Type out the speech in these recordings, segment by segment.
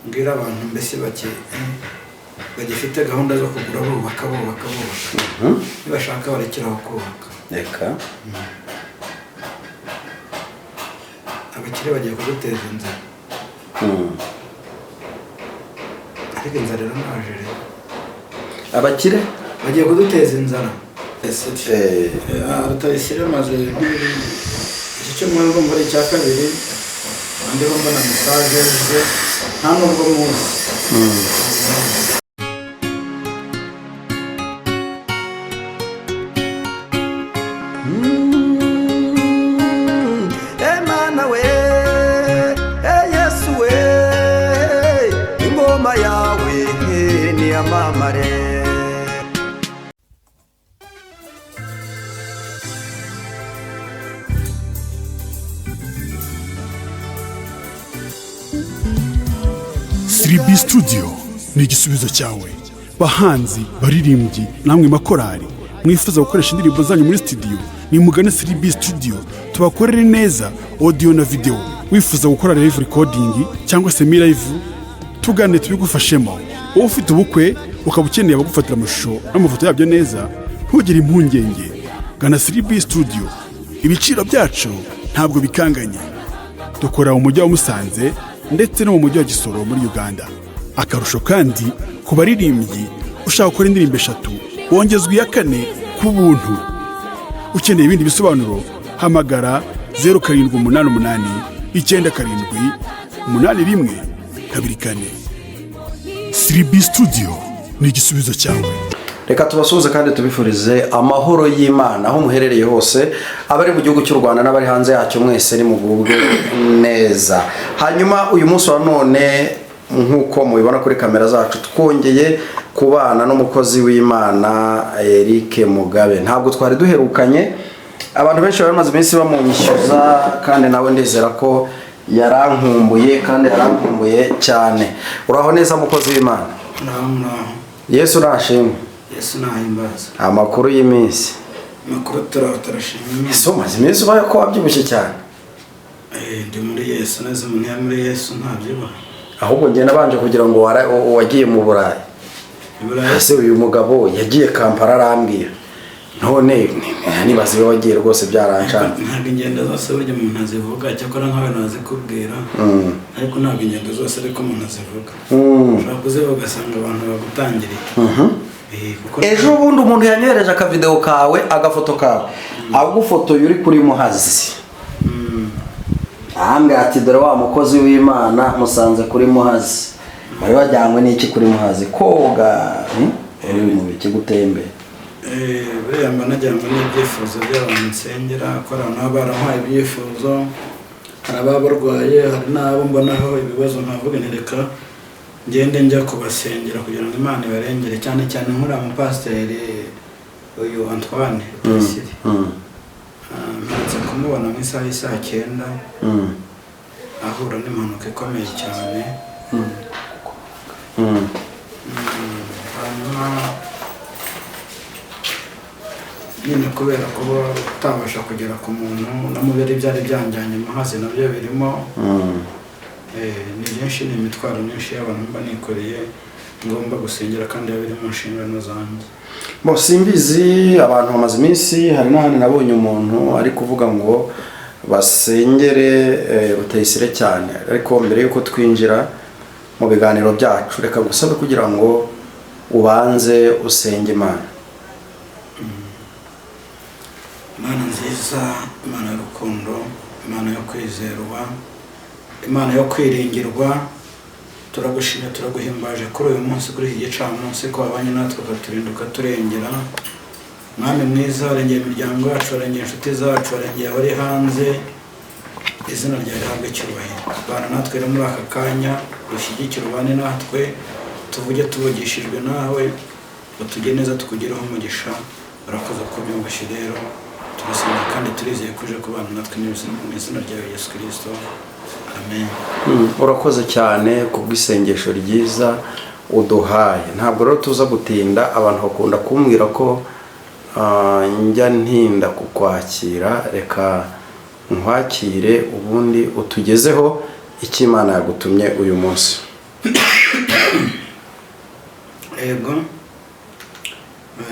Mbwira abantu mbese bake bagifite gahunda zo kugura bubaka bubaka bubaka, nibashaka barekeraho kubaka. Reka. Abakire bagiye kuduteza inzara. Ariko inzara iranaje rero. Abakire bagiye kuduteza inzara. Rutayisire amaze iki cyumweru, ndumva ari icya kabiri andiho mbona message ze, nta nubwo muzi. Emana we, e Yesu we, ingoma yawe niyamamare. 3B Studio ni igisubizo cyawe. Bahanzi, baririmbyi, namwe makorari mwifuza gukoresha indirimbo zanyu muri studio, nimugane 3B Studio tubakorere neza audio na video. Wifuza gukora live recording cyangwa semi live, tugane tubigufashemo. Wowe ufite ubukwe ukaba ukeneye abagufatira amashusho n'amafoto yabyo neza, ntugire impungenge, gana 3B Studio. Ibiciro byacu ntabwo bikanganye. Dukora mu mujyi wa Musanze ndetse no mu mujyi wa Gisoro muri Uganda. Akarusho kandi, ku baririmbyi ushaka gukora indirimbo eshatu wongezwa iya kane ku buntu. Ukeneye ibindi bisobanuro, hamagara 0788 97 81 24. 3B Studio ni igisubizo cyawe. Reka tubasuhuze kandi tubifurize amahoro y'Imana aho muherereye hose, abari mu gihugu cy'u Rwanda n'abari hanze yacyo, mwese nimugubwe neza. Hanyuma uyu munsi wa none, nk'uko mubibona kuri kamera zacu, twongeye kubana n'umukozi w'Imana Eric Mugabe. Ntabwo twari duherukanye. Abantu benshi bari bamaze iminsi bamunyishyuza, kandi nawe ndizera ko yarankumbuye, kandi yarankumbuye cyane. Uraho neza, mukozi w'Imana? Muraho, muraho. Yesu nashimwe. Yesu nahimbaza. Amakuru y'iminsi? Amakuru turaho, turashima Imana. Ese umaze iminsi ubaye ko wabyibushye cyane? Ndi muri Yesu neza. Umuntu yari muri Yesu ntabyibuha. Ahubwo njye nabanje kugira ngo wagiye mu Burayi. I Burayi? Ese uyu mugabo yagiye Kampala arambwira, none nibaza iyo wagiye rwose byarancana. Ntabwo ingendo zose burya umuntu azivuga, cyakora nk'abantu bazikubwira, ariko ntabwo ingendo zose ariko umuntu azivuga. Ushobora kuzivuga ugasanga abantu bagutangiriye. Kuko Ejo bundi umuntu yanyohereje akavideo kawe, agafoto kawe, agufotoye uri kuri Muhazi, ahambwe ati: "Dore wa mukozi w'Imana musanze kuri Muhazi." Wari wajyanywe n'iki kuri Muhazi? Koga, Uri mu biki, gutembera? Buriya mba najyanywe n'ibyifuzo by'abantu nsengera, ko hari abantu baba barampaye ibyifuzo, hari ababa barwaye, hari n'abo mbonaho ibibazo nkavuga nti: "Reka ngende njya kubasengera kugira ngo Imana ibarengere." Cyane cyane nk'uriya mupasiteri uyu Antoine Rutayisire. Mperutse kumubona mu isaha y'isaa 9 ahura n'impanuka ikomeye cyane. Hanyuma nyine kubera kuba utabasha kugera ku muntu, no mu byari byari byanjyanye Muhazi nabyo birimo. Ni byinshi, ni imitwaro myinshi y'abantu mba nikoreye ngomba gusengera, kandi biba biri mu nshingano zanjye. Bo simbizi, abantu bamaze iminsi, hari n'ahandi nabonye umuntu ari kuvuga ngo basengere Rutayisire cyane. Ariko mbere y'uko twinjira mu biganiro byacu, reka gusabe kugira ngo ubanze usenge Imana. Imana nziza, Imana y'urukundo, Imana yo kwizerwa, Imana yo kwiringirwa, turagushimye, turaguhimbaje kuri uyu munsi, kuri iki gicamunsi, ko wabanye natwe ukaturinda, ukaturengera. Mwami mwiza, warengeye imiryango yacu, warengeye inshuti zacu, warengeye abari hanze, izina ryawe rihabwe icyubahiro. Bana natwe rero muri aka kanya, dushyigikire, ubane natwe, tuvuge tuvugishijwe nawe, utujye neza, tukugireho umugisha. Urakoze ko byumvise. Rero turasenga kandi turizeye ko uje kubana natwe mu izina ryawe Yesu Kirisito, amen. Urakoze cyane kubw'isengesho ryiza uduhaye. Ntabwo rero tuza gutinda. Abantu bakunda kumbwira ko njya ntinda kukwakira. Reka nkwakire, ubundi utugezeho icyo Imana yagutumye uyu munsi. Yego.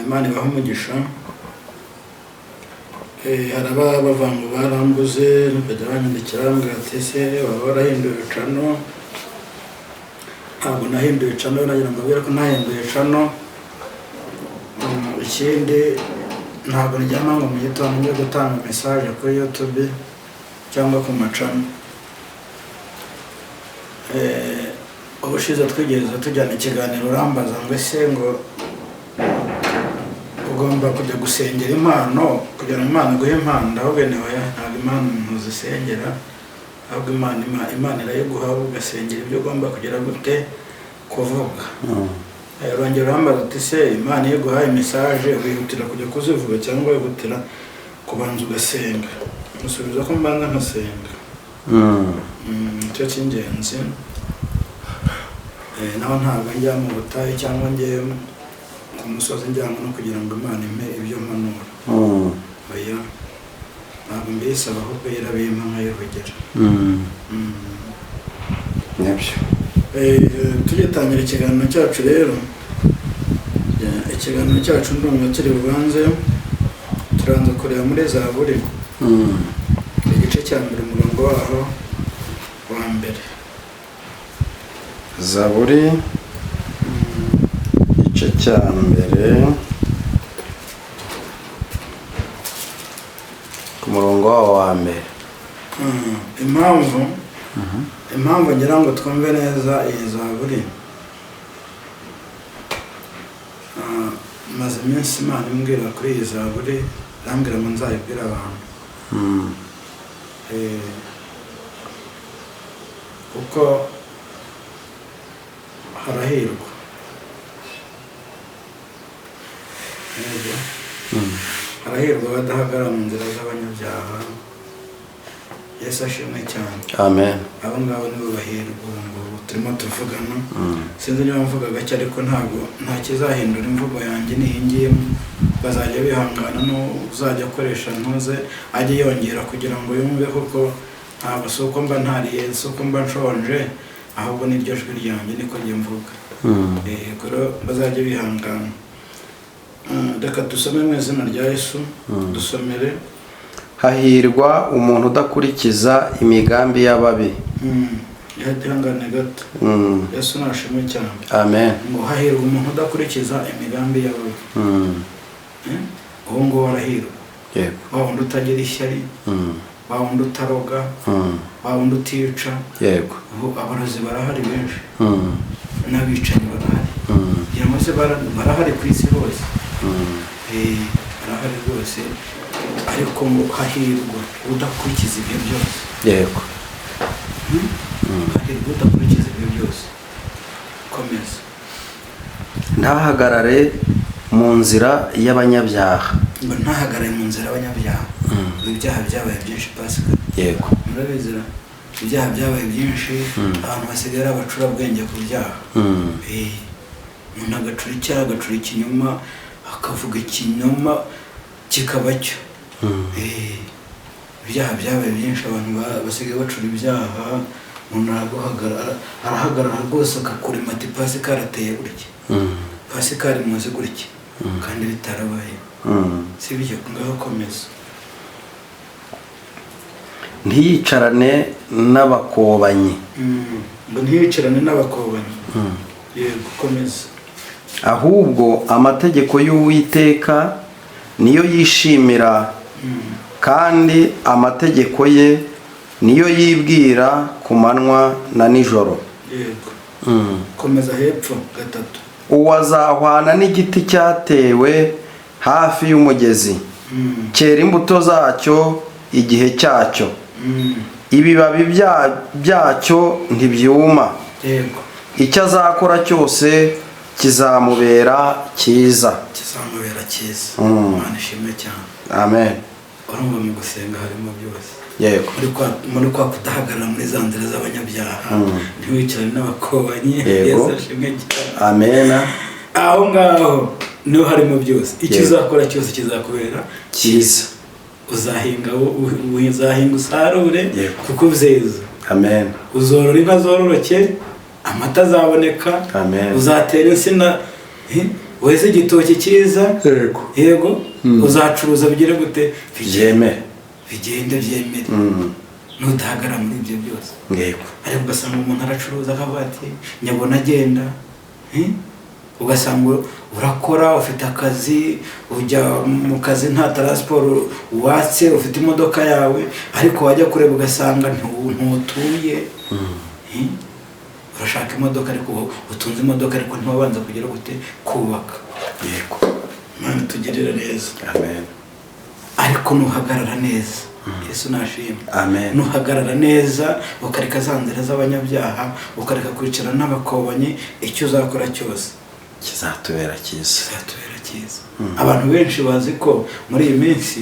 Imana ibahe umugisha. Hari ababa bavuga ngo barambuze, bajya banyandikira bambwira ati: "Ese waba warahinduye channel?" Ntabwo nahinduye channel, nagira ngo mbabwire ko ntahinduye channel. Ikindi ntabwo ndyama ngo mu gitondo njye gutanga message kuri YouTube cyangwa ku ma channel. Ubushize twigeze tujyana ikiganiro, urambaza ngo: "Ese ngo ugomba kujya gusengera impano kugira ngo Imana iguhe impano?" Ndavuga nti: "Oya, ntabwo impano umuntu uzisengera, ahubwo Imana irayiguha, ugasengera ibyo ugomba kugira gute kuvuga." Urongera urambaza uti: "Se Imana iyo iguhaye message wihutira kujya kuzivuga cyangwa wihutira kubanza ugasenga?" Musubiza ko mbanza nkasenga. Nicyo cy'ingenzi. Naho ntabwo njya mu butayu cyangwa njye ku musozi njyanwa no kugira ngo Imana impe ibyo mpanura. Oya, ntabwo mbisaba, ahubwo irabimpa nkayivugira. Nibyo. Tugitangira ikiganiro cyacu rero, ikiganiro cyacu ndumva kiri bubanze, turanza kureba muri Zaburi, igice cya mbere, umurongo waho wa mbere. Zaburi igice cya mbere, ku murongo wawo wa mbere. Impamvu ngira ngo twumve neza iyi zaburi, maze iminsi Imana imbwira kuri iyi zaburi, irambwira ngo nzayibwire abantu. Kuko harahirwa. Yego. Harahirwa abadahagarara mu nzira z'abanyabyaha. Yesu ashimwe cyane. Amen. Abo ngabo nibo bahirwa ubu ngubu turimo tuvugana. Sinzi niba mvuga gake, ariko ntabwo nta kizahindura imvugo yanjye n'iyi ngiyi. Bazajya bihangana, n'uzajya akoresha ntuze ajye yongera kugira ngo yumve, kuko ntabwo si uko mba ntariye, si uko mba nshonje, ahubwo niryo jwi ryanjye, niko njye mvuga. Yego rero bazajya bihangana. Reka dusome mu izina rya Yesu. Dusomere. Hahirwa umuntu udakurikiza imigambi y'ababi. Ihangane gato. Yesu nashimwe cyane. Amen. Ngo hahirwa umuntu udakurikiza imigambi y'ababi. Uwo nguwo arahirwa. Wa wundi utagira ishyari, wa wundi utaroga, wa wundi utica. Ubu abarozi barahari benshi, n'abicanyi barahari. Ngira ngo se barahari ku isi hose. Barahari rwose, ariko ngo hahirwa udakurikiza ibyo byose. Hahirwa udakurikiza ibyo byose. Komeza. Ntahagarare mu nzira y'abanyabyaha. Ngo ntahagarare mu nzira y'abanyabyaha. Ubu ibyaha byabaye byinshi, Pasika. Murabizira, ibyaha byabaye byinshi, abantu basigaye ari abacurabwenge ku byaha. Umuntu agacura icyaha, agacura ikinyoma, akavuga ikinyoma kikaba cyo. Ibyaha byabaye byinshi, abantu basigaye bacura ibyaha. Umuntu arahagarara rwose akakurema ati: "Pasika arateye gutya, Pasika ari muzi gutya," kandi bitarabaye. Si ibyo? Ngaho komeza. Ntiyicarane n'abakobanyi. Ngo ntiyicarane n'abakobanyi. Yego, komeza. Ahubwo amategeko y'Uwiteka niyo yishimira, kandi amategeko ye niyo yibwira ku manywa na nijoro. Yego, komeza hepfo gatatu. Uwo azahwana n'igiti cyatewe hafi y'umugezi, cyera imbuto zacyo igihe cyacyo, ibibabi byacyo ntibyuma. Icyo azakora cyose kizamubera cyiza. Kizamubera cyiza. Imana ishimwe cyane. Amen. Urumva mu gusenga harimo byose. Muri kwa kudahagarara muri za nzira z'abanyabyaha, ntiwicarane n'abakobanyi. Yesu ashimwe cyane. Amena. Aho ngaho niho harimo byose. Icyo uzakora cyose kizakubera cyiza. Uzahinga, uzahinga usarure, kuko uzeza. Amen. Uzorora inka zororoke. Amata azaboneka. Amen. Uzatera insina, weze igitoki cyiza. Yego. Yego, uzacuruza bigere gute? Byemere. Bigende byemere. Ntudahagarara muri ibyo byose. Yego. Ariko ugasanga umuntu aracuruza akavuga ati nyabona agenda. Ugasanga urakora, ufite akazi, ujya mu kazi nta taransiporo watse, ufite imodoka yawe, ariko wajya kureba ugasanga ntutuye. Urashaka imodoka, ariko utunze imodoka, ariko ntiwabanza kugira gute? Kubaka. Yego. Imana itugirire neza. Amen. Ariko nuhagarara neza, Yesu nashimwe. Amen. Nuhagarara neza, ukareka za nzira z'abanyabyaha, ukareka kwicara n'abakobanyi, icyo uzakora cyose kizatubera cyiza. Kizatubera cyiza. Abantu benshi bazi ko muri iyi minsi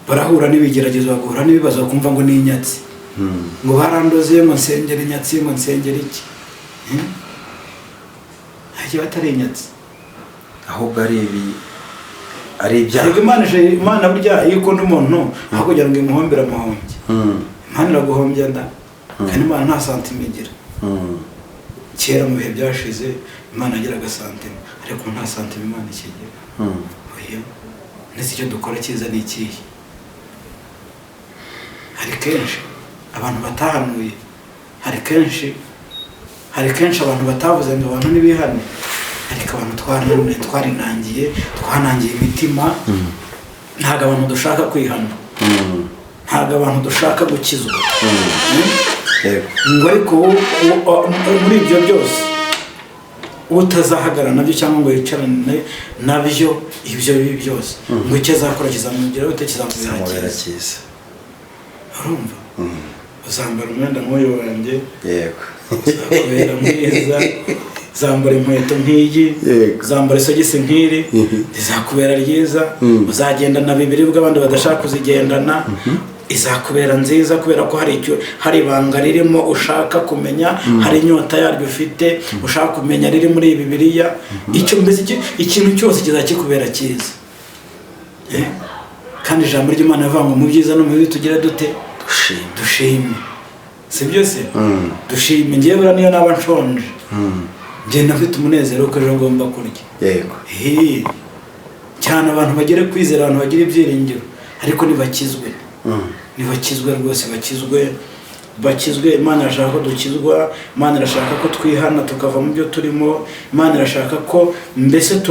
barahura n'ibigeragezo, bagahura n'ibibazo, bakumva ngo ni inyatsi, ngo barandoze, ngo nsengere inyatsi, ngo nsengere iki. Nta batari inyatsi. Ahubwo ari ibi, ari ibyaha. Ariko Imana burya iyo ikunda umuntu, aho kugira ngo imuhombere amuhombye. Imana iraguhombya nda, kandi Imana nta santima igira. Kera mu bihe byashize Imana yagiraga santima, ariko ubu nta santima Imana ikigira. Oya, ndetse icyo dukora cyiza ni ikihe? Hari kenshi abantu batahanuye, hari kenshi abantu batavuze ngo abantu ntibihane, ariko abantu twarinangiye, twanangiye imitima. Ntabwo abantu dushaka kwihana, ntabwo abantu dushaka gukizwa. Yego. Ngo ariko muri ibyo byose utazahagarara nabyo cyangwa ngo yicarane nabyo, ibyo bibi byose, ngo icyo azakora kizamugeraho gute? Kizamubera kizamubera cyiza. Cyiza. Urumva uzambara umwenda nk'uyu wanjye, Yego. uzakubera mwiza. Uzambara inkweto nk'iyi, Yego. uzambara isogisi nk'iri, rizakubera ryiza. Uzagendana bibiri ubwo abandi badashaka kuzigendana, izakubera nziza, kubera ko hari icyo, hari ibanga ririmo ushaka kumenya, hari inyota yaryo ufite ushaka kumenya riri muri iyi Bibiliya. Icyo mbese ikintu cyose kizakikubera cyiza. Kandi ijambo ry'Imana rivuga ngo mu byiza no mu bibi tugire dute? Dushime. Dushime, si byo se? Dushime. Ngewe buriya niyo naba nshonje, ngenda mfite umunezero ko ejo ngomba kurya. Yego. He, cyane abantu bagere kwizera, abantu bagira ibyiringiro, ariko ntibakizwe. Ntibakizwe rwose, bakizwe, bakizwe. Imana irashaka ko dukizwa, Imana irashaka ko twihana tukava mu byo turimo, Imana irashaka ko mbese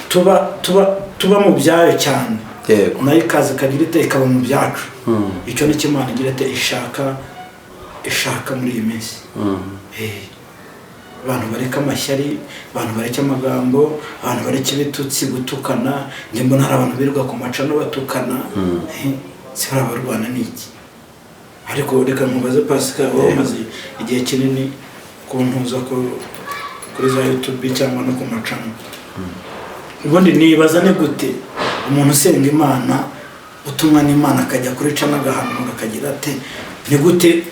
tuba mu byayo cyane. Yego. Nayo ikaza ikagira ite? Ikaba mu byacu. Icyo ni cyo Imana igira ite? Ishaka muri iyi minsi. Abantu bareka amashyari, abantu bareka amagambo, abantu bareka ibitutsi, gutukana. Njye mbona hari abantu birirwa ku macano batukana. Si bariya barwana n'iki? Ariko reka nkubaze, Pasika, wowe umaze igihe kinini kuntuza kuri za YouTube cyangwa no ku macano, ubundi nibaza ni gute umuntu usenga Imana, utumwa n'Imana, akajya kuri cana agahanura, akagira ate, ni gute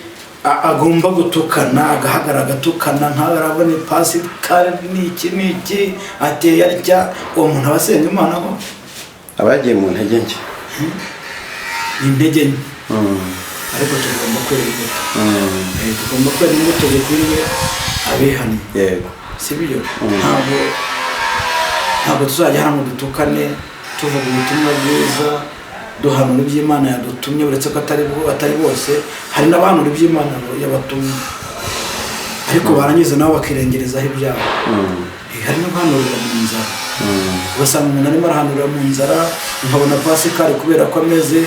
agomba gutukana, agahagarara agatukana nkawe arabona Pasikari ni iki ni iki ateye atya? Uwo muntu aba asenga Imana ko Aba yagiye mu ntege nke. Ni intege nke, ariko tugomba kwera imbuto. Tugomba kwera imbuto zikwiriye abihannye. Yego. Si byo? Ntabwo tuzajya hano ngo dutukane tuvuga ubutumwa bwiza, duhanura iby'Imana yadutumye, uretse ko atari bose. Hari n'abahanura iby'Imana yabatumye, ariko barangiza nabo bakirengerezaho ibyabo. Hari n'abahanurira mu nzara, ugasanga umuntu arimo arahanurira mu nzara, nkabona Pasikari kubera ko ameze,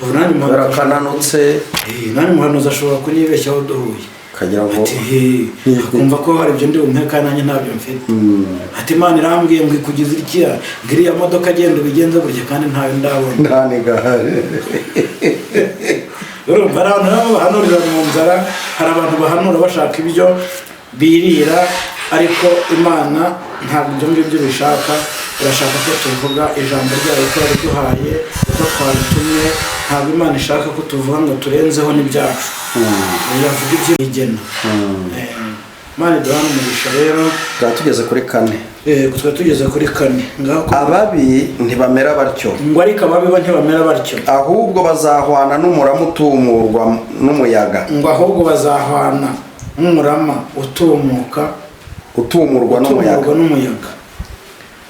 ubu nanjye Kubera umuhanuzi ko ananutse. Nanjye umuhanuzi ashobora kunyibeshyaho duhuye. Ukagira ngo Ati "He," akumva ko hari ibyo ndi bumuhe kandi nanjye ntabyo mfite. Ati "Imana irambwiye ngo ikugize itya, ngo iriya modoka agenda ubigenze gutya," kandi ntayo ndabona. Nta nigahari. Urumva hari abantu nabo bahanurira mu nzara, hari abantu bahanura bashaka ibyo birira, ariko Imana ntabwo ibyo ngibyo bishaka. Irashaka ko tuvuga ijambo ryayo ko yariduhaye, uko twaritumye. Ntabwo Imana ishaka ko tuvuga ngo turenzeho n'ibyacu, iravuga ibyo igena. Imana iduhane umugisha rero. Tukaba tugeze kuri kane. Tukaba tugeze kuri kane ngaho Ababi ntibamera batyo. Ngo ariko ababi bo ntibamera batyo. Ahubwo bazahwana n'umurama utumurwa n'umuyaga. Ngo ahubwo bazahwana Nk'umurama utumuka, Utumurwa n'umuyaga. Utumurwa n'umuyaga.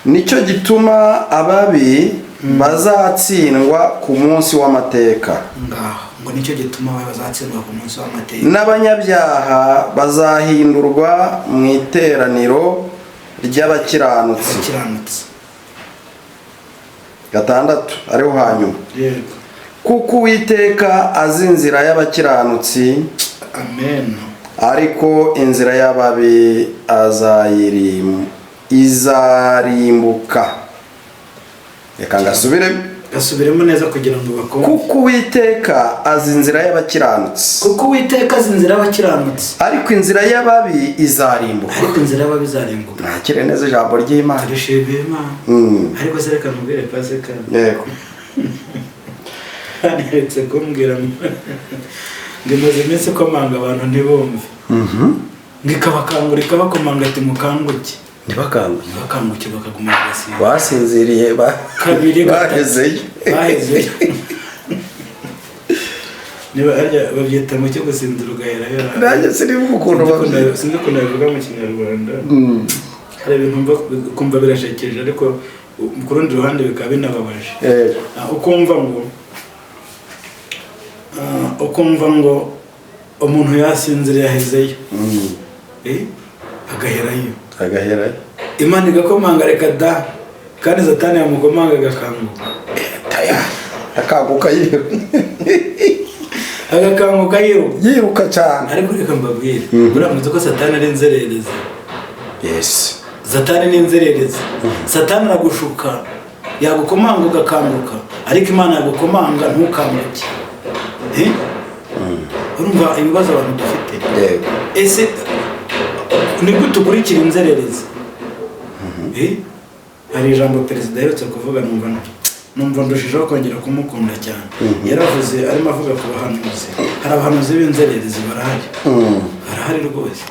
Nicyo gituma ababi bazatsindwa ku munsi w'amateka, Ngaho ngo nicyo gituma ababi bazatsindwa ku munsi w'amateka, n'abanyabyaha bazahindurwa mu iteraniro ry'abakiranutsi. Abakiranutsi. Gatandatu ariho hanyuma. Yego. Kuko Uwiteka azi inzira y'abakiranutsi, Amen. ariko inzira y'ababi izarimbuka. Reka ngasubiremo. Gasubiremo neza kugira ngo bakumve. Kuko Uwiteka azi inzira y'abakiranutsi, Kuko Uwiteka azi inzira y'abakiranutsi, ariko inzira y'ababi izarimbuka. Ariko inzira y'ababi izarimbuka. Nakire neza ijambo ry'Imana. Turishimiye Imana. Ariko se reka mubwire, Pasika, Yego. nteretse kumbwira ngo imaze iminsi ikomanga abantu ntibumve, ngo ikabakangura, ikabakomanga ati: "Mukanguke." Ntibakanguye. Ntibakanguke, bakaguma bagasinda. Basinziriye Kabiri, gatatu. Bahezeyo. Bahezeyo. Niba harya babyita mu cyo gusinzira ugaherayo. Nanjye sinibuka ukuntu babyita. Sinzi ukuntu babivuga mu Kinyarwanda. Hari ibintu ukumva birashekeje, ariko ku rundi ruhande bikaba binababaje. Ukumva ngo umuntu yasinziriye, yahezeyo, agaherayo. Agaherayo. Imana igakomanga, reka da! Kandi Satani yamukomanga agakanguka. Akanguka yiruka. Agakanguka yiruka. Yiruka cyane. Ariko reka mbabwire, buriya muzi ko Satani ari inzererezi? Yes. Satani ni inzererezi. Satani aragushuka, yagukomanga ugakanguka, ariko Imana yagukomanga ntukanguke. Eh? Urumva ibibazo abantu dufite? Yego. Ese ni gute ukurikira inzererezi? Eh? Hari ijambo perezida aherutse kuvuga, numva ndushijeho kongera kumukunda cyane. Yaravuze, arimo avuga ku bahanuzi. Hari abahanuzi b'inzererezi, barahari, barahari rwose.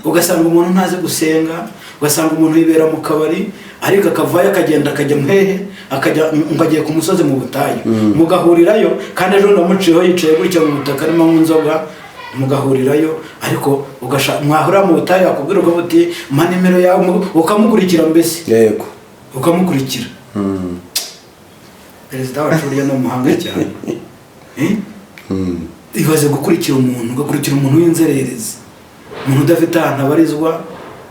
Ugasanga umuntu ntazi gusenga, ugasanga umuntu yibera mu kabari, ariko akavayo akagenda akajya muhehe, akajya ngo agiye ku musozi mu butayu, mugahurirayo. Kandi ejo ndamuciyeho yicaye gutya mu butaka arimo anywa inzoga, mugahurirayo. Ariko mwahurira mu butayu, yakubwira uko buti: "Mpa nimero yawe," ukamukurikira mbese. Ukamukurikira. Perezida wacu uriya ni umuhanga cyane. Eh? Ibaze gukurikira umuntu, ugakurikira umuntu w'inzererezi, umuntu udafite ahantu abarizwa.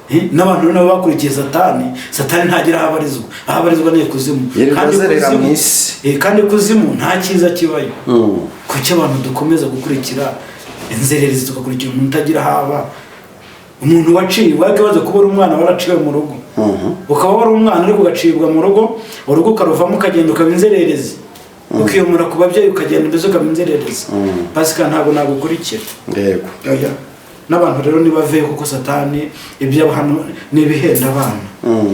Eh? N'abantu nabo bakurikiye Satani. Satani ntagira aho abarizwa, aho abarizwa ni ikuzimu. Yirirwa Kandi azerera ikuzimu- mu isi. Kandi ikuzimu nta cyiza kibayo. Kuki abantu dukomeza gukurikira inzererezi, tugakurikira umuntu utagira aho aba, umuntu waciwe? Ariko ibaze kuba uri umwana waraciwe mu rugo, ukaba wari umwana ariko ugacibwa mu rugo, urugo ukaruvamo, ukagenda ukaba inzererezi, ukiyomora ku babyeyi, ukagenda mbese ukaba inzererezi. Pasika, ntabwo nagukurikira. Oya. N'abantu rero nibaveyo, kuko Satani ibyo hano ni ibihenda abana.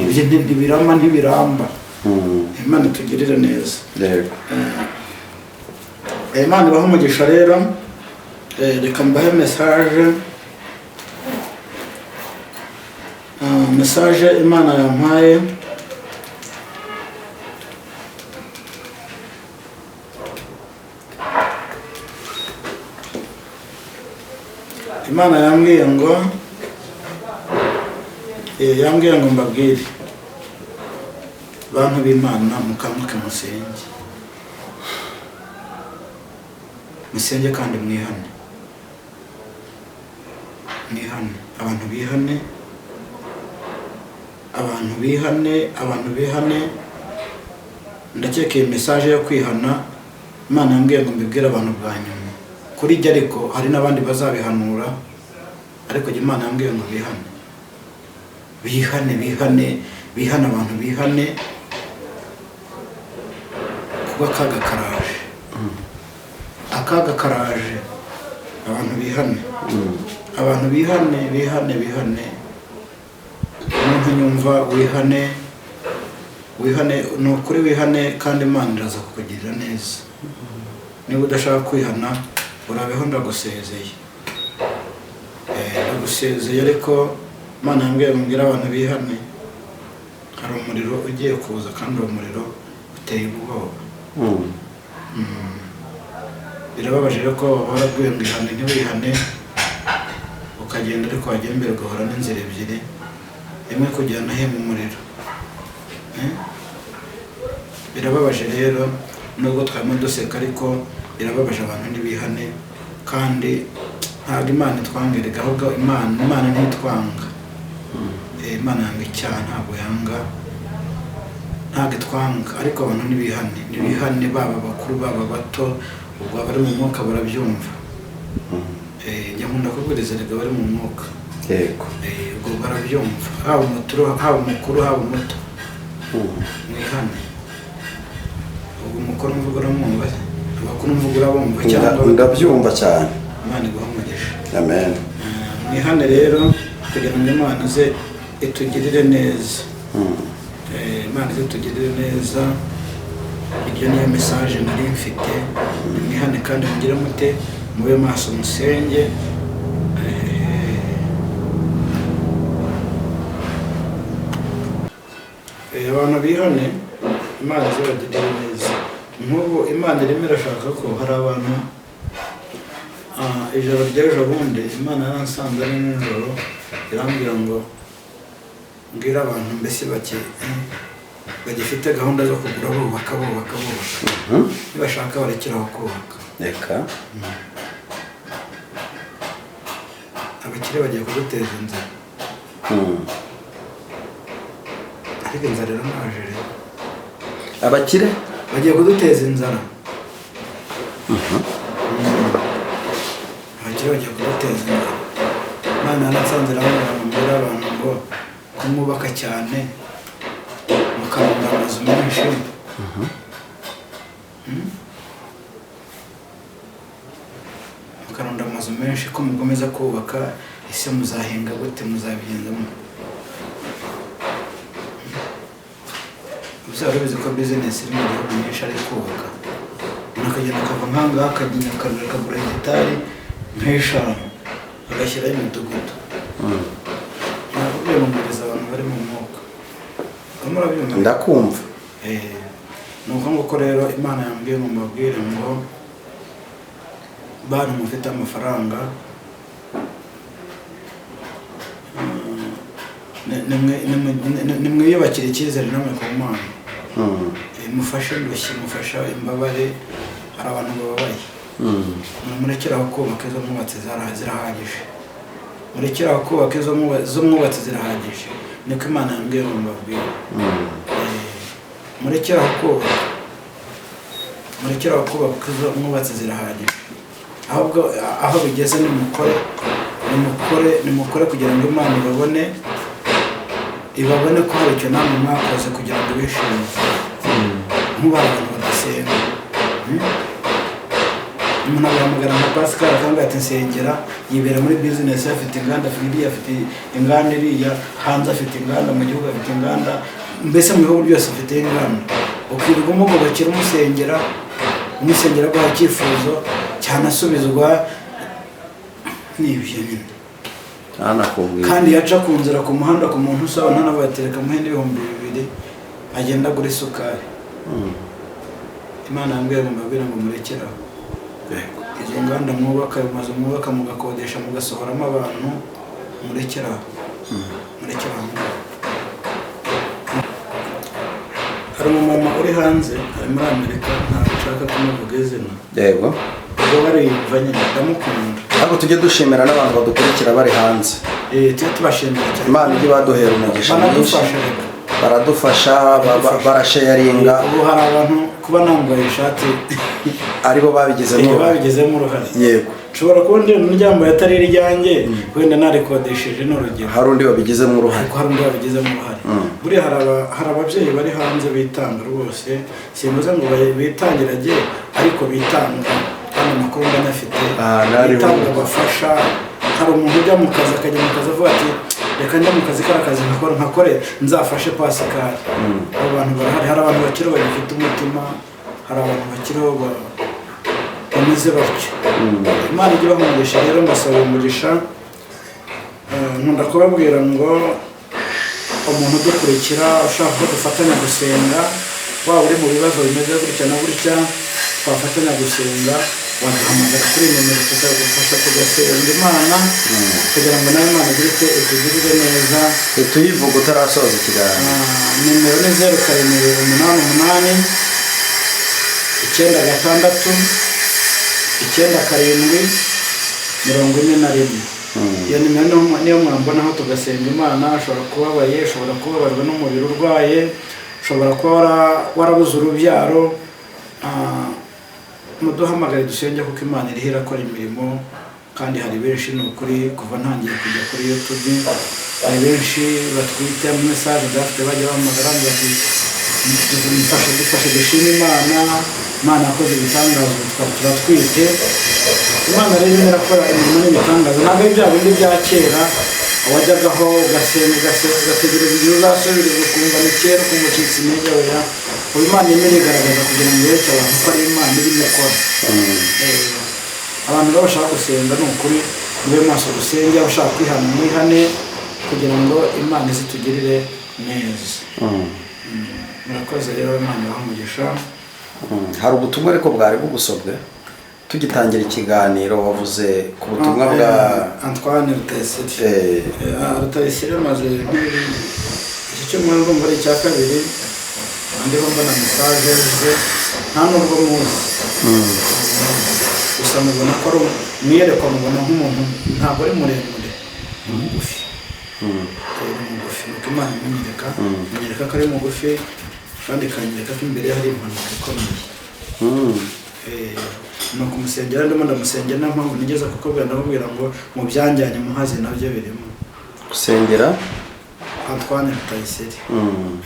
Ibyo ntibirama, ntibiramba. Imana itugirire neza. Imana ibahe umugisha rero. Reka mbahe message. Message Imana yampaye. Imana yambwiye ngo mbabwire, bantu b'Imana, mukanguke, musenge, musenge kandi mwihane, mwihane, abantu bihane, abantu bihane, abantu bihane. Ndakeka iyi message yo kwihana Imana yambwiye ngo mbibwire abantu bwa nyuma kuri jye, ariko hari n'abandi bazabihanura, ariko jye Imana yambwiye ngo bihane, bihane, bihane, bihane, abantu bihane, kuko akaga karaje, akaga karaje. Abantu bihane, abantu bihane, bihane, bihane. Umuntu nyumva, wihane, wihane, ni ukuri wihane, kandi Imana iraza kukugirira neza. Niba udashaka kwihana, urabeho, ndagusezeye. Ndagusezeye, ariko Imana yambwiye ngo mbwire abantu bihane. Hari umuriro ugiye kuza, kandi uwo muriro uteye ubwoba. Birababaje rero ko warabwiwe ngo ihane ntiwihane. Ukagenda, ariko wagera imbere ugahura n'inzira ebyiri, imwe kujyana he? Mu muriro. Eh? Birababaje rero, nubwo twarimo duseka, ariko birababaje. Abantu ntibihane, kandi ntabwo Imana itwangirika, ahubwo Imana ntitwanga. Imana yanga icyaha, ntabwo yanga, ntabwo itwanga, ariko abantu ntibihane, ntibihane, baba abakuru, baba bato. Ubwo abari mu mwuka barabyumva. Njya nkunda kubwiriza erega bari mu mwuka. Ubwo barabyumva, haba umuturu, haba umukuru, haba umuto, mwihane. Ubwo umukuru mvuga uramwumva se? Abakuru mvuga urabumva cyangwa? Ndabyumva cyane. Imana iguha umugisha. Amen. Mwihane rero kugira ngo Imana ze itugirire neza. Imana ize itugirire neza. Iryo niyo message nari mfite. Mwihane kandi mugire mute? Mube maso, musenge. Abantu bihane, Imana izabagirire neza. Nk'ubu Imana irimo irashaka ko hari abantu, ijoro ry'ejo bundi Imana yaransanze ari nijoro, irambwira ngo mbwire abantu mbese bake bagifite gahunda zo kugura, bubaka, bubaka, bubaka, nibashaka barekeraho kubaka. Reka. Abakire bagiye kuduteza inzara. Ariko inzara iranaje rero. Abakire bagiye kuduteza inzara. Abakire bagiye kuduteza inzara. Imana yaransanze irambwira ngo mbwire abantu ngo ko mwubaka cyane, mukarunda amazu menshi, mukarunda amazu menshi, ko mukomeza kubaka, ese muzahinga gute? Muzabigenza mute? Uzaba ubizi ko bizinesi iri mu gihugu nyinshi ari kubaka. Umuntu akagenda akava nk'ahangaha akajya i Nyakarere, akagura hegitari nk'eshanu, agashyiraho imidugudu. Ntabwo kwiyamamariza abantu bari mu mwuka. Urimo urabyumva? Ndakumva. Ni uko nguko rero Imana yambwiye ngo mbabwire ngo bantu mufite amafaranga, nimwiyubakire icyizere namwe ku Mana. Mufashe indushyi, mufashe imbabare, hari abantu bababaye. Murekere aho kubaka, izo mwubatse zirahagije. Murekere aho kubaka, izo mwubatse zirahagije. Niko Imana yambwiye ngo mbabwire. Murekere aho kubaka, murekere aho kubaka, izo mwubatse zirahagije. Ahubwo aho bigeze nimukore, nimukore, nimukore kugira ngo Imana ibabone, ibabone ko hari icyo namwe mwakoze kugira ngo bishime. Nk'ubu hari abantu badasenga. Umuntu agahamagara nka Pascal akambwira ati nsengera, yibera muri bizinesi, afite inganda, afite iriya, afite inganda iriya hanze, afite inganda mu gihugu, afite inganda mbese mu bihugu byose afite inganda. Ukirirwa umugobokera, umusengera, umusengera aguha icyifuzo cyanasubizwa n'ibyo nyine. Ntanakubwira. Kandi yaca ku nzira, ku muhanda, ku muntu usaba, ntanavuga ati reka muhe n'2000 agenda agura isukari. Imana yambwiye ngo mbabwire ngo murekere aho. Izo nganda mwubaka, ayo mazu mwubaka mugakodesha, mugasohoramo abantu, murekere aho, murekere aho ngaho. Hari umumama uri hanze, ari muri Amerika, ntabwo nshaka kumuvuga izina. Ubwo bariyumva nyine, ndamukunda. Ariko tujye dushimira n'abantu badukurikira bari hanze. Tujye tubashimira cyane. Imana ijye ibaduhera umugisha mwinshi. Banadufasha reka. Baradufasha, barasharinga. Ubu hari abantu kuba nambaye ishati aribo babigizemo uruhare. Babigizemo uruhare. Nshobora kuba ndi ryambaye atari iryanjye, wenda narikodesheje, ni urugero. Hari undi wabigizemo uruhare. Ariko hari undi wabigizemo uruhare. Buriya hari ababyeyi bari hanze bitanga rwose, simvuze ngo bitangirage, ariko bitanga, kandi amakuru ndanyafite. Nari Bitanga, bumva. bafasha. Hari umuntu ujya mu kazi, akajya mu kazi avuga ati reka njya mu kazi, kariya kazi nkakora, nkakore nzafashe Pascal. Abo bantu barahari. Hari abantu bakiriho bagifite umutima, hari abantu bakiriho bameze batyo. Imana ijye ibaha umugisha rero, mbasaba umugisha. Nkunda kubabwira ngo umuntu udukurikira ushaka ko dufatanya gusenga, waba uri mu bibazo bimeze gutya na gutya, twafatanya gusenga, Waduhamagara kuri nimero tukagufasha, tugasenga Imana kugira ngo nawe Imana igire ite, itugirire neza. Tuyivuga utarasoza ikiganiro. Nimero ni 0788 96 97 41. Iyo nimero niyo mwambonaho tugasenga Imana. Ushobora kuba ubabaye, ushobora kubabajwe n'umubiri urwaye, ushobora kuba warabuze urubyaro. Muduhamagare dusenge, kuko Imana iriho irakora imirimo. Kandi hari benshi, ni ukuri, kuva ntangiye kujya kuri YouTube, hari benshi batwite. Message ndafite, bajya bahamagara bati: "Mfashe, dufashe dushime Imana, Imana yakoze ibitangaza, ubu turatwite." Imana rero irimo irakora imirimo n'ibitangaza. Ntabwo ari bya bindi bya kera wajyagaho ugasenga, ugasenga, ugategereza igihe uzasubiriza, ukumva ni kera, ukumva ucitse intege. Oya, ubu Imana irimo irigaragaza kugira ngo yereke abantu ko ari Imana irimo ikora. Abantu rero bashaka gusenga, ni ukuri mube maso dusenge. Abashaka kwihana, mwihane kugira ngo Imana izitugirire neza. Murakoze rero, Imana ibahe umugisha. Hari ubutumwa ariko bwari bugusobwe tugitangira ikiganiro, wavuze ku butumwa bwa Antoine Rutayisire. Rutayisire amaze iki cyumweru, ndumva ari icya kabiri andiho mbona message ze. Nta nubwo muzi, gusa mubona ko ari mwiyerekwa, mubona nk'umuntu ntabwo ari muremure, ni mugufi. Ni mugufi, nuko Imana imunyereka, imunyereka ko ari mugufi, kandi ikanyereka ko imbere ye hari impanuka ikomeye. Ni ukumusengera, ndimo ndamusengera. Niyo mpamvu nigeze kukubwira, ndamubwira ngo mu byanjyanye Muhazi nabyo birimo. Gusengera Antoine Rutayisire.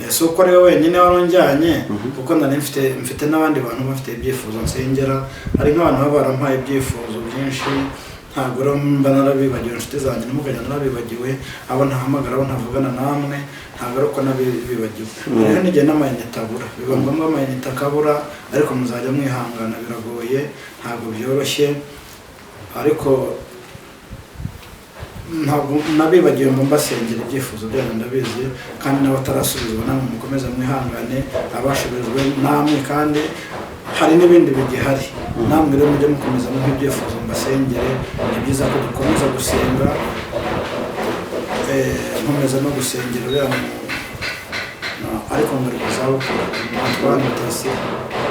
Si uko ari we wenyine wari unjyanye, kuko nari mfite n'abandi bantu bafite ibyifuzo nsengera. Hari nk'abantu baba barampaye ibyifuzo byinshi. Ntabwo rero mba narabibagiwe, inshuti zanjye, ntimukajya narabibagiwe. Abo ntahamagara, abo ntavugana namwe, ntabwo ari uko nabibagiwe. Rero n'igihe n'amayinite abura, biba ngombwa amayinite akabura, ariko muzajya mwihangana. Biragoye, ntabwo byoroshye, ariko ntabwo nabibagiwe ngo mbasengera. Ibyifuzo byanyu ndabizi, kandi n'abatarasubizwa namwe mukomeze mwihangane. Abashubijwe namwe, kandi hari n'ibindi bigihari, namwe rero mujye mukomeza muhe ibyifuzo mbasengere. Ni byiza ko dukomeza gusenga. Nkomeza no gusengera uriya ariko ngo ari mu zabukuru, Antoine Rutayisire.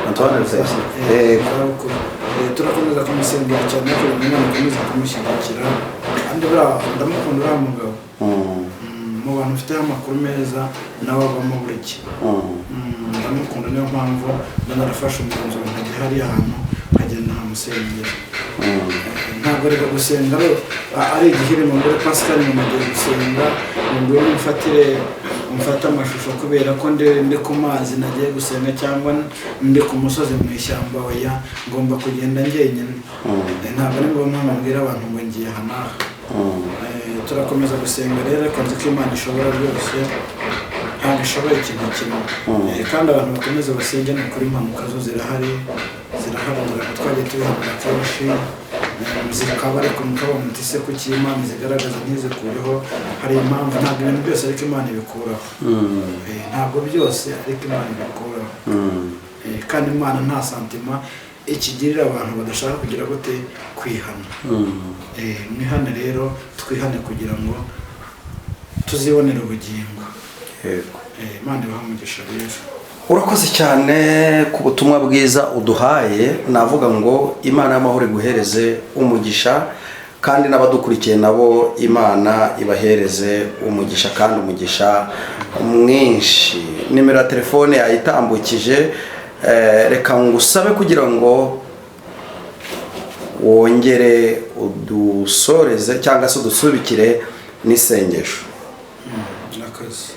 Antoine Rutayisire. Mu zabukuru. Turakomeza kumusengera cyane kugira ngo Imana ikomeze kumushyigikira. Kandi buriya ndamukunda uriya mugabo. Mu bantu mfiteho amakuru meza nawe abamo buri gihe. Ndamukunda, niyo mpamvu mba narafashe umwanzuro nkajya hariya hantu, nkagenda nkamusengera. Ntabwo reka gusenga ari igihirimo ngo uri Pascal ngo mugiye gusenga, ngo ngwino umfatire, umfate amashusho kubera ko ndi ku mazi nagiye gusenga, cyangwa ndi ku musozi mu ishyamba. Oya, ngomba kugenda njyenyine. Ntabwo ari ngombwa ngo mbwire abantu ngo ngiye aha n'aha. Turakomeza gusenga rero, ariko nzi ko Imana ishobora byose, ntabwo ishoboye ikintu kimwe. Kandi abantu bakomeze basenge, ni ukuri impanuka zo zirahari, zirahari, ngira ngo twagiye tubihabwa kenshi. Zikaba, ariko mukaba muti: "Se kuki Imana zigaragaza ntizikureho?" Hari impamvu. Ntabwo ibintu byose ariko Imana ibikuraho. Ntabwo byose ariko Imana ibikuraho. Kandi Imana nta sentiment ikigirira abantu badashaka kugira gute? Kwihana. Mwihane rero, twihane kugira ngo tuzibonere ubugingo. Yego. Imana ibahe umugisha rero. Urakoze cyane ku butumwa bwiza uduhaye. Navuga ngo Imana y'amahoro iguhereze umugisha, kandi n'abadukurikiye nabo Imana ibahereze umugisha, kandi umugisha mwinshi. Nimero ya telefone yayitambukije. Reka ngusabe kugira ngo wongere udusoreze cyangwa se udusubikire n'isengesho. Murakoze.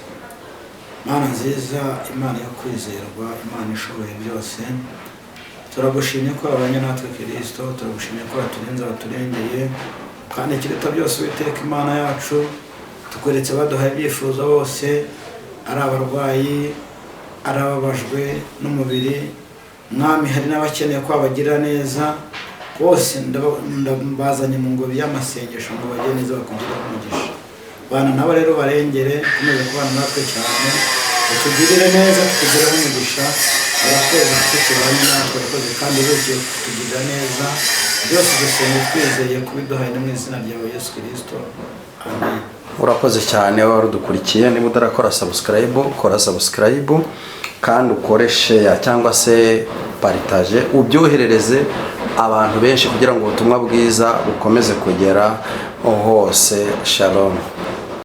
Mana nziza, Imana yo kwizerwa, Imana ishoboye byose, turagushimye ko wabanye natwe Kirisito, turagushimye ko waturinze, waturengeye, kandi ikiruta byose, Uwiteka Imana yacu, tukweretse baduhaye ibyifuzo bose, ari abarwayi, ari ababajwe n'umubiri, Mwami, hari n'abakeneye ko wabagirira neza. Bose ndabazanye mu ngobyi y'amasengesho ngo bagire neza, bakugireho umugisha. Bana nabo rero, barengere, ukomeze kubana natwe cyane, utugirire neza, tukugireho umugisha. Urakoze kuko tubanye natwe, urakoze kandi urugiye kutugirira neza. Byose dusenga twizeye kubiduhaye no mu izina ryawe Yesu Kirisito, amen. Urakoze cyane wari udukurikiye. Niba utarakora subscribe, kora subscribe kandi ukore share cyangwa se partage, ubyoherereze abantu benshi kugira ngo ubutumwa bwiza bukomeze kugera hose. Shalom.